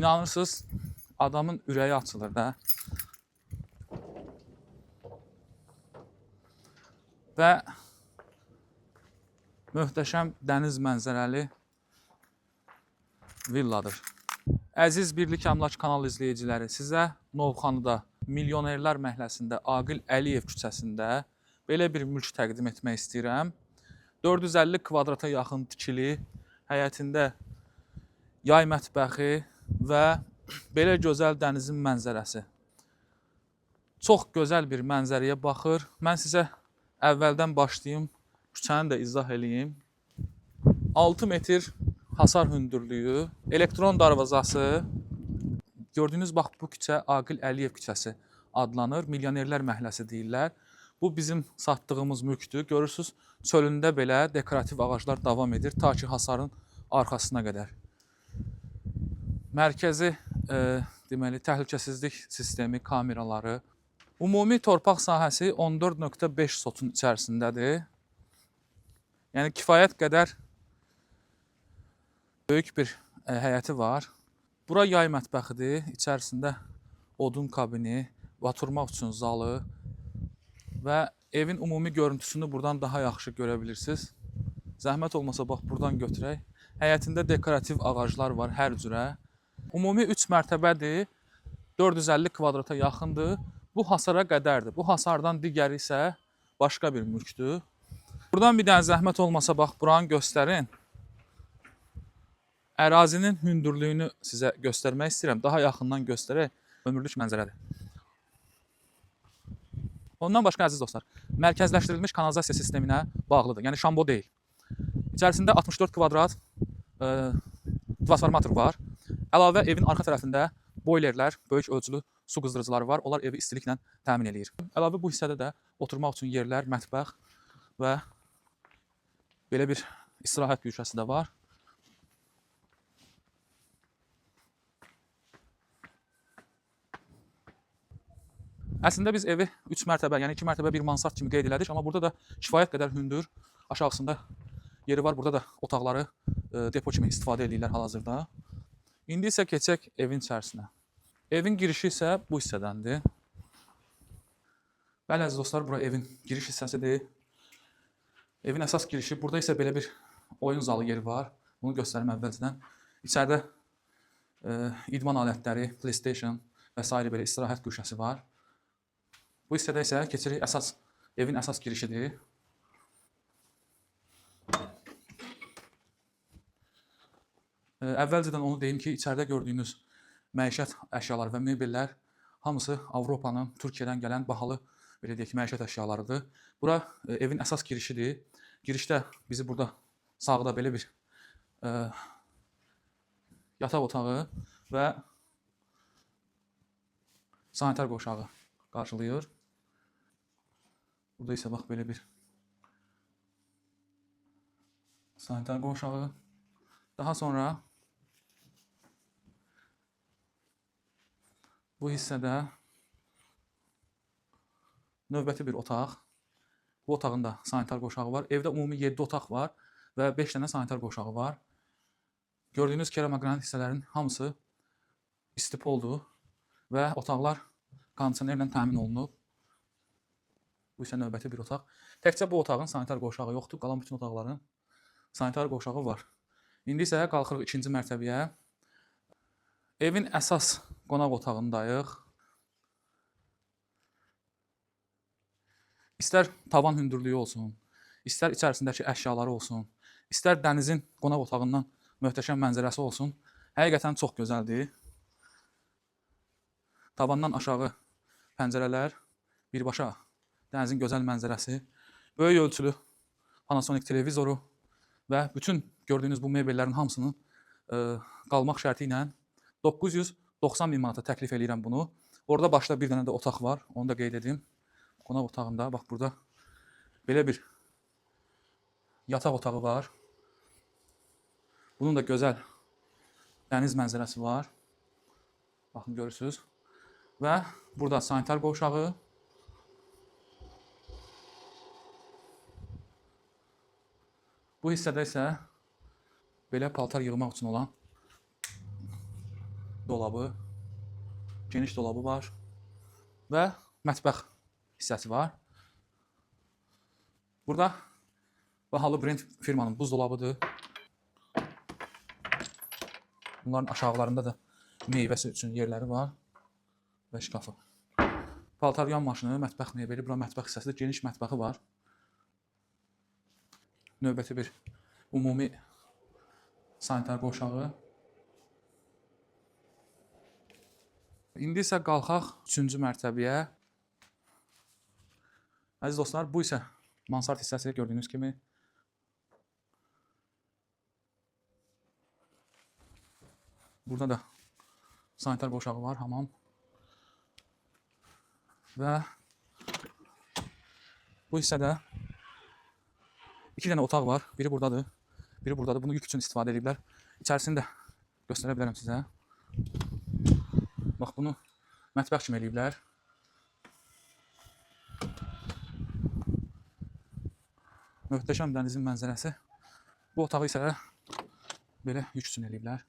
İnanırsınız, adamın ürəyi açılır da. Və möhtəşəm dəniz mənzərəli villadır. Əziz Birlik Əmlak kanal izləyiciləri, sizə Novxanıda, Milyonerlər məhəlləsində, Aqil Əliyev küçəsində belə bir mülk təqdim etmək istəyirəm. 450 kvadrata yaxın tikili, həyətində yay mətbəxi və belə gözəl dənizin mənzərəsi. Çox gözəl bir mənzərəyə baxır. Mən sizə əvvəldən başlayım, küçəni də izah eləyim. 6 metr hasar hündürlüyü, elektron darvazası. Gördüyünüz bax bu küçə Aqil Əliyev küçəsi adlanır. Milyonerlər məhəlləsi deyirlər. Bu bizim satdığımız mülkdür. Görürsüz, çölündə belə dekorativ ağaclar davam edir ta ki hasarın arxasına qədər. Mərkəzi deməli təhlükəsizlik sistemi, kameraları. Ümumi torpaq sahəsi 14.5 sotun içərisindədir. Yəni kifayət qədər böyük bir həyəti var. Bura yay mətbəxidir. İçərisində odun kabini, oturmaq üçün zalı və evin ümumi görüntüsünü buradan daha yaxşı görə bilirsiniz. Zəhmət olmasa bax buradan götürək. Həyətində dekorativ ağaclar var hər cürə. Ümumi 3 mərtəbədir. 450 kvadrata yaxındır. Bu hasara qədərdir. Bu hasardan digəri isə başqa bir mülkdür. Buradan bir dənə zəhmət olmasa bax buranı göstərin. Ərazinin hündürlüyünü sizə göstərmək istəyirəm. Daha yaxından göstərək. Ömürlük mənzərədir. Ondan başqa əziz dostlar, mərkəzləşdirilmiş kanalizasiya sisteminə bağlıdır. Yəni şambo deyil. İçərisində 64 kvadrat transformator var. Əlavə evin arxa tərəfində boilerlər, böyük ölçülü su qızdırıcıları var. Onlar evi istiliklə təmin eləyir. Əlavə bu hissədə də oturmaq üçün yerlər, mətbəx və belə bir istirahət güşəsi də var. Əslində biz evi 3 mərtəbə, yəni 2 mərtəbə bir mansard kimi qeyd elədik, amma burada da kifayət qədər hündür, aşağısında yeri var. Burada da otaqları depo kimi istifadə edirlər hal-hazırda. İndi isə keçək evin içərisinə. Evin girişi isə bu hissədəndir. Bəli, əziz dostlar, bura evin giriş hissəsidir. Evin əsas girişi. Burada isə belə bir oyun zalı yeri var. Bunu göstərim əvvəlcədən. İçəridə idman alətləri, PlayStation və sairə belə istirahət güşəsi var. Bu hissədə isə keçirik əsas evin əsas girişidir. Əvvəlcədən onu deyim ki, içəridə gördüyünüz məişət əşyaları və mebellər hamısı Avropanın, Türkiyədən gələn bahalı belə deyək ki, məişət əşyalarıdır. Bura evin əsas girişidir. Girişdə bizi burada sağda belə bir yataq otağı və sanitar qovşağı qarşılayır. Burada isə bax belə bir sanitar qovşağı. Daha sonra bu hissədə növbəti bir otaq. Bu otağın da sanitar qovşağı var. Evdə ümumi 7 otaq var və 5 dənə sanitar qovşağı var. Gördüyünüz keramogranit hissələrin hamısı istipoldur və otaqlar kondisionerlə təmin olunub. Bu isə növbəti bir otaq. Təkcə bu otağın sanitar qovşağı yoxdur. Qalan bütün otaqların sanitar qovşağı var. İndi isə qalxırıq ikinci mərtəbəyə. Evin əsas qonaq otağındayıq. İstər tavan hündürlüyü olsun, istər içərisindəki əşyaları olsun, istər dənizin qonaq otağından möhtəşəm mənzərəsi olsun. Həqiqətən çox gözəldir. Tavandan aşağı pəncərələr, birbaşa dənizin gözəl mənzərəsi, böyük ölçülü Panasonic televizoru və bütün gördüyünüz bu mebellərin hamısının qalmaq şərti ilə 990 min manata təklif eləyirəm bunu. Orada başda bir dənə də otaq var, onu da qeyd edim. Qonaq otağında bax burada belə bir yataq otağı var. Bunun da gözəl dəniz mənzərəsi var. Baxın görürsünüz. Və burada sanitar qovşağı. Bu hissədə isə belə paltar yığmaq üçün olan Dolabı, geniş dolabı var və mətbəx hissəsi var. Burada bahalı brend firmanın buzdolabıdır. Bunların aşağılarında da meyvəsi üçün yerləri var və şkafı. Paltar yuyan maşını, mətbəx mebeli, bura mətbəx hissəsidir. Geniş mətbəxi var. Növbəti bir ümumi sanitar qovşağı. İndi isə qalxaq 3-cü mərtəbəyə. Əziz dostlar, bu isə mansard hissəsi gördüyünüz kimi. Burada da sanitar qovşağı var, hamam. Və bu hissədə 2 dənə otaq var. Biri buradadır, biri buradadır. Bunu yük üçün istifadə ediblər. İçərisini də göstərə bilərəm sizə. Bax bunu mətbəx kimi eləyiblər. Möhtəşəm dənizin mənzərəsi. Bu otağı isə belə yük üçün eləyiblər.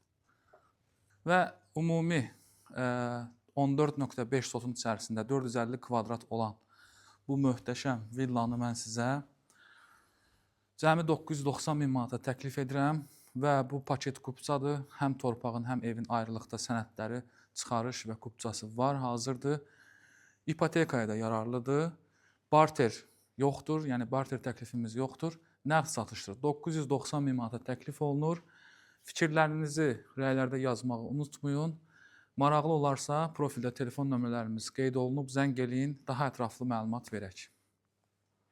Və ümumi 14.5 sotun içərisində 450 kvadrat olan bu möhtəşəm villanı mən sizə cəmi 990 min manata təklif edirəm və bu paket kupçadır. Həm torpağın, həm evin ayrılıqda sənədləri, çıxarış və kupçası var, hazırdır. İpotekaya da yararlıdır. Barter yoxdur, yəni barter təklifimiz yoxdur. Nəqd satışdır. 990 min manata təklif olunur. Fikirlərinizi rəylərdə yazmağı unutmayın. Maraqlı olarsa profildə telefon nömrələrimiz qeyd olunub, zəng eləyin, daha ətraflı məlumat verək.